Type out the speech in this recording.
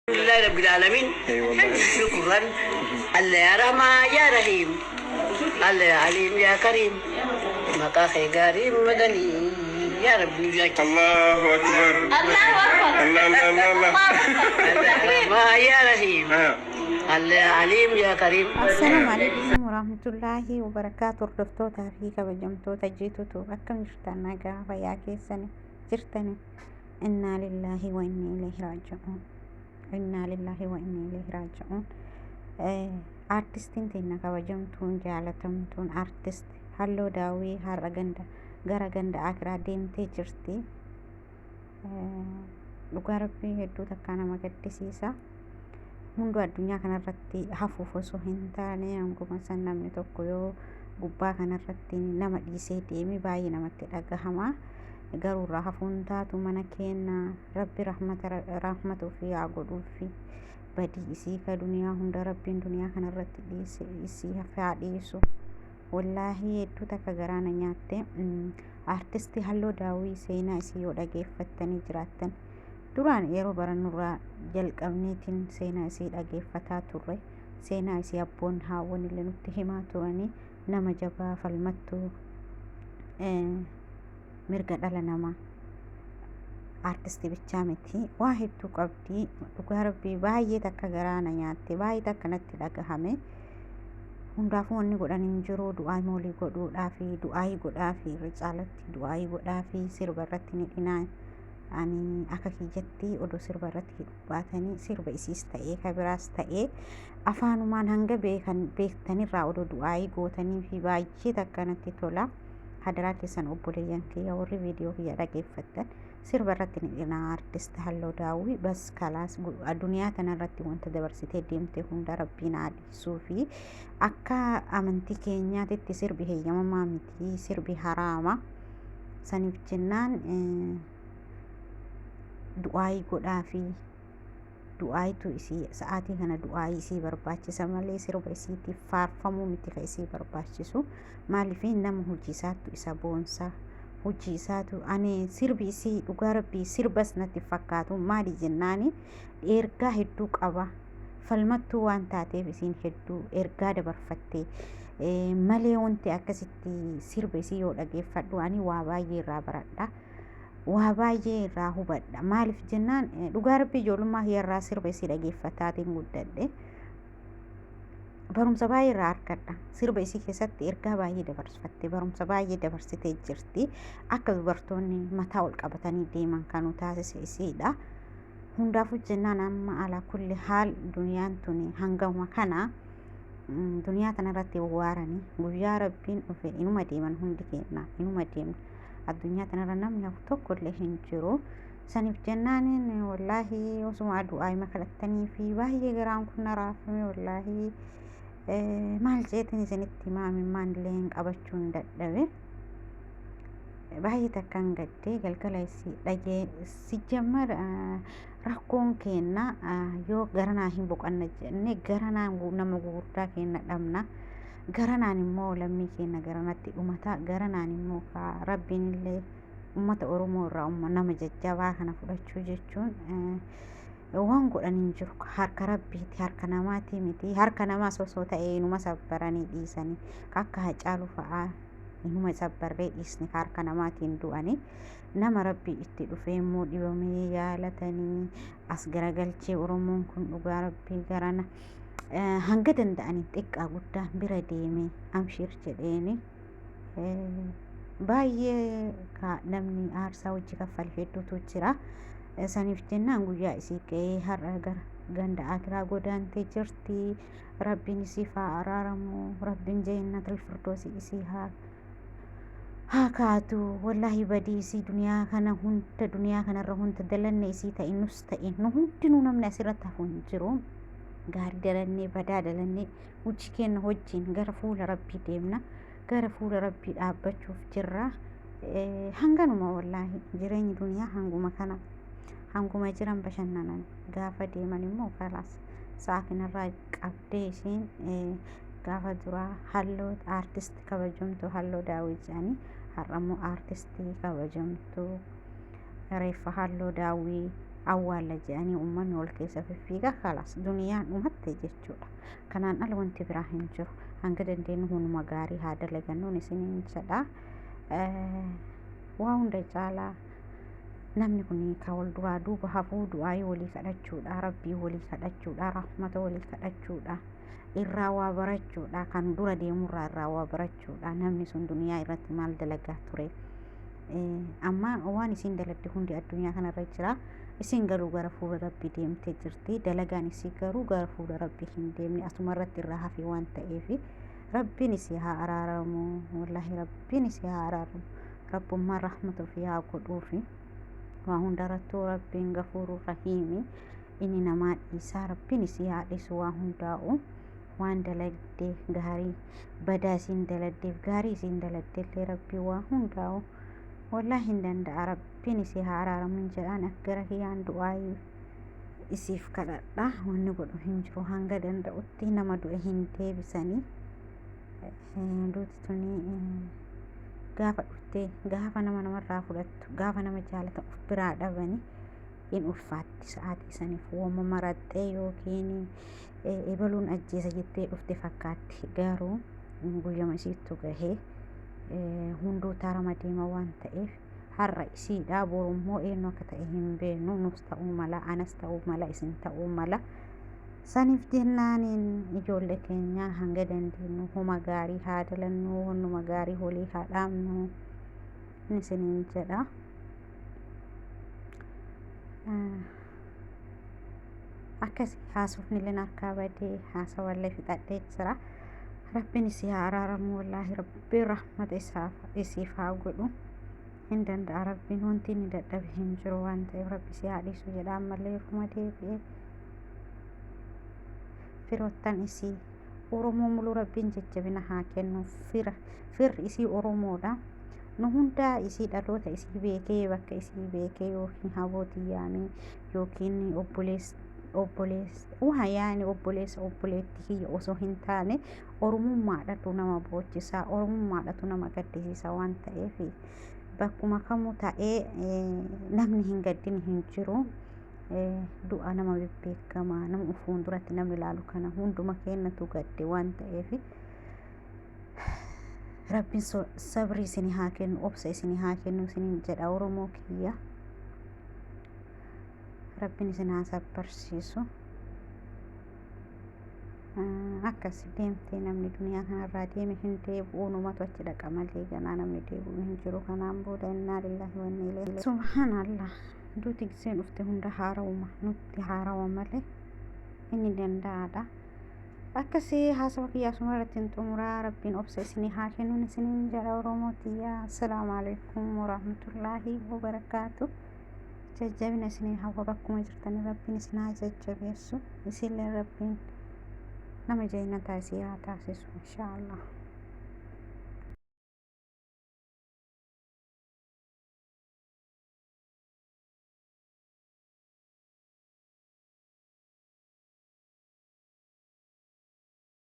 Alhamdulillahi Rabbil Alamin. Shukran. Allah ya Rahman ya Rahim. Allah ya Alim ya Karim. Maqaa kee gaarii madanii ya Rabbi nu jaachi. Allahu Akbar. Allahu Akbar. Allah Allah Allah Allah. Allah ya Rahman ya Rahim. Allah ya Alim ya Karim. Assalaamu alaikum warahmatullaahi wabarakaatu. Hordoftootaa fi kabajamtoota jiitutu akkam jirtan? Nagaa fayyaa keessan jirtani? Innaa lillaahi wa innaa ilaihi raaji'uun. Innaa lillaahi wa innaa ilaihi raaji'uun. Aartistiin teenya kabajamtuun jaalatamtuun aartist Halloo Daawwii har'a ganda gara ganda akiraa deemtee jirti. Dhugaa rabbii hedduu takkaa nama gaddisiisa. Hunduu addunyaa kanarratti hafuuf osoo hin taane, hanguma san namni tokko yoo gubbaa kanarratti nama dhiisee deeme baay'ee namatti dhagahama. Garuu irraa hafuun taatu mana keenya rabbi rahmata rahmata ofii haa godhuufi. Badii isii ka duniyaa hunda rabbiin duniyaa kanarratti dhiise isii haa dhiisu. Wallaahi hedduu takka garaa na nyaatte. Aartistii Halloo Daawwii seenaa isii yoo dhageeffattanii jiraattan, duraan yeroo barannurraa jalqabneetiin seenaa isii dhageeffataa turre. Seenaa isii abboon haawwan illee nutti himaa turanii, nama jabaa falmattuu mirga dhala namaa. Aartistii bichaa miti, waa hedduu qabdi. Dhugaa rabbii baay'ee takka garaa na nyaatte, baay'ee takka natti dhagahame. Hundaafuu wanni godhan hin jiru, du'aa moolii godhuudhaa fi du'aayii godhaa fi irra caalatti du'aayii godhaa fi sirba irratti ni dhinaa. Ani akka kiyyatti odoo sirba irratti hidhuu baatanii, sirba isiis ta'ee ka biraas ta'ee, afaanumaan hanga beekan beektanirraa odoo du'aayii gootanii fi baay'ee takka natti tola. Hadaraa keessan, obboleeyyan kiyya warri viidiyoo kiyya dhageeffattan, sirba irratti ni dhinaa. Aartist Halloo Daawwii bas kalaas, duniyaa tanarratti wanta dabarsitee deemte hunda rabbiin haa dhiisuu fi akka amantii keenyaatitti sirbi heeyyamamaa miti, sirbi haraama. Saniif jennaan du'aayii godhaa fi du'aayitu isii sa'aatii kana du'aayii isii barbaachisa malee sirba isiitiif faarfamuu miti ka isii barbaachisu. Maaliif? Nama hojii isaattu isa boonsa, hojii isaatu. Ani sirbi isii dhugaa rabbii sirbas natti fakkaatu. Maali jennaani, ergaa hedduu qaba. Falmattuu waan taateef isiin hedduu ergaa dabarfatte malee, wanti akkasitti sirba isii yoo dhageeffadhu ani waa baay'ee irraa baradha, waa baay'ee irraa hubadha. Maaliif jennaan, dhugaa rabbii ijoollummaa kiyyarraa sirba isii dhageeffataatiin guddadhe. Barumsa baay'ee irraa argadha. Sirba isii keessatti ergaa baay'ee dabarfatte, barumsa baay'ee dabarsitee jirti. Akka dubartoonni mataa ol qabatanii deeman kanu taasise isiidha. Hundaafuu jennaan, amma alaa kulli haal duniyaan tuni hangama kana duniyaa tanarratti waaranii guyyaa rabbiin dhufe inuma deeman. Hundi keenya inuma deemna. Addunyaa tanarra namni hafu tokko illee hin jiru. Saniif jennaaniin wallaahi osuma du'aa kadhattanii fi baay'ee garaan kun na raafame. Wallaahi maal jeetiin isinitti himaa, illee hin qabachuu hin dadhabe. Baay'ee takkaan gaddee galgala isii dhagee. Sijjammar rakkoon keenna yoo garanaa hin boqanna jenne, garanaan nama gurguddaa keenya dhabna, garanaan immoo lammii keenya garanatti dhumata, garanaan immoo rabbiin illee ummata Oromoo irraa nama jajjabaa kana fudhachuu jechuun waan godhan hin jiru. Harka rabbiiti, harka namaatii miti. Harka namaas osoo ta'e inuma sabbaranii dhiisanii, akka Hacaalu fa'aa inuma sabbarree dhiisne. Harka namaatiin du'anii, nama rabbii itti dhufee immoo dhibamee yaalatanii as garagalchee. Oromoon kun dhugaa rabbii garana hanga danda'anii xiqqaa guddaan bira deemee amshiir jedheeni baay'ee namni aarsaa hojii kaffale hedduutu jira. Saniif jennaan guyyaa isii ga'ee har'a gara ganda akiraa godaantee jirti. Rabbiin isiif haa araaramu. Rabbiin jeennatal firdoosi isii haa kaatu. Wallaahi badii isii duniyaa kana hunda, duniyaa kanarra hunda dalanne isii ta'e nus ta'e nu hundinuu, namni asirratti hafu hin jiru. Gaarii dalannee badaa dalannee hojii keenya wajjin gara fuula rabbii deemna, gara fuula rabbii dhaabbachuuf jirra. Hanganuma wallaahi jireenyi duniyaa hanguma kana, hanguma jiran bashannanan, gaafa deeman immoo kalaas. Sa'a kanarraa qabdee isiin gaafa duraa Halloo, aartistii kabajamtuu Halloo Daawwii jedhanii, har'ammoo aartistii kabajamtuu reeffa Halloo Daawwii. Awwaalla jedhanii uummanni wal keessa fiffiiga kalas duniyaan dhumatte jechuudha. Kanaan ala wanti biraa hin jiru. Hanga dandeenyu hunuma gaarii haa dalagannuun isiniin jedha. Waa hunda caalaa namni kun ka wal duraa duuba hafuu du'aayii walii kadhachuudha, rabbii walii kadhachuudha, rahmata walii kadhachuudha, irraa waa barachuudha, kan dura deemurraa irraa waa barachuudha. Namni sun duniyaa irratti maal dalagaa ture? Amma waan isiin dalagde hundi addunyaa kanarra jira. Isiin garuu gara fuula rabbii deemtee jirti. Dalagaan isii garuu gara fuula rabbii hin deemne, asuma irratti irraa hafe waan ta'eef rabbiin isii haa araaramu. Wallaahi rabbiin isii haa araaramu. Rabbummaan rahmata ofii haa godhuufi. Waa hundarrattuu rabbiin gafuuru rahiimi. Inni namaa dhiisaa, rabbiin isii haa dhiisu waa hundaa'u. Waan dalagde gaarii badaa isiin dalagdeef gaarii isiin dalagdellee rabbii waa hundaa'u wallaahi hin danda'a. Rabbiin isii haa araaramu jedhaan akka gara kiyyaan du'aayii isiif kadhadha. Wanni godhu hin jiru, hanga danda'utti nama du'e hin deebisanii. Duuti tuni gaafa dhuftee gaafa nama namarraa fudhattu, gaafa nama jaalatan of biraa dhabanii hin ulfaatti. Sa'aatii saniif wooma maraxxee yookiin ebaluun ajjeesa jettee dhufte fakkaatti, garuu guyyama isiittu gahee hunduu tarama deema waan ta'eef har'a isiidha, borummoo eenyu akka ta'e hin beeknu. Nus ta'uu mala, anas ta'uu mala, isin ta'uu mala. Saniif jennaaniin ijoollee keenya hanga dandeenyu homa gaarii haa dalannu, wannuma gaarii walii haa dhaabnu isiniin jedha. Akkas haasofni illee harkaa badee haasawallee fixadhee jira. Rabbiin isii haa araaramu, wallaahi rabbiin rahmata isaaf isiif haa godhu. Hin danda'a rabbiin, wanti inni dadhabe hin jiru waan ta'eef rabbi isii haa dhiisu jedha. Ammallee yeruma deebi'ee firoottan isii Oromoo muluu rabbiin jajjabina haa kennu. Fira firri isii Oromoodha. Nu hundaa isii dhaloota isii beekee, bakka isii beekee, yookiin habootii yaamee yookiin obboleessa obboleessa waa yaani obboleessa obboleetti kiyya osoo hin taane oromummaadhatu nama boochisaa, oromummaadhatu nama gaddisiisa waan ta'eef bakkuma kamuu ta'ee namni hin gaddin hin jiru. Du'a nama bebbeekamaa nama fuulduratti namni ilaalu kana hunduma keenyatu gadde waan ta'eef rabbiin sabrii isinii haa kennu, obsa isinii haa kennu isiniin jedha. Oromoo kiyya, rabbiin isin haa sabbarsiisu. Akkas deemtee namni duniyaa kanarraa deeme hin deebi'u, numatu achi dhaqa malee ganaa namni deebi'u hin jiru kanaan booda. Innaa lillaahi wa innaa ilaihi. Subhaanallah, duuti giseen dhufte hunda haarawuma nutti haarawa malee inni danda'aadha. Akkasii haasawa kiyyaa asuma irratti hin xumuraa. Rabbiin obsa isinii haa kennuun isiniin jedha. Oromoo tiyyaa, assalaamu alaikum warahmatullaahi wabarakaatu. Jajjabina isinii hawwa, bakkuma jirtanii rabbiin isin haa jajjabeessu. Isinillee rabbiin nama jaynataa isii haa taasisu inshaallah.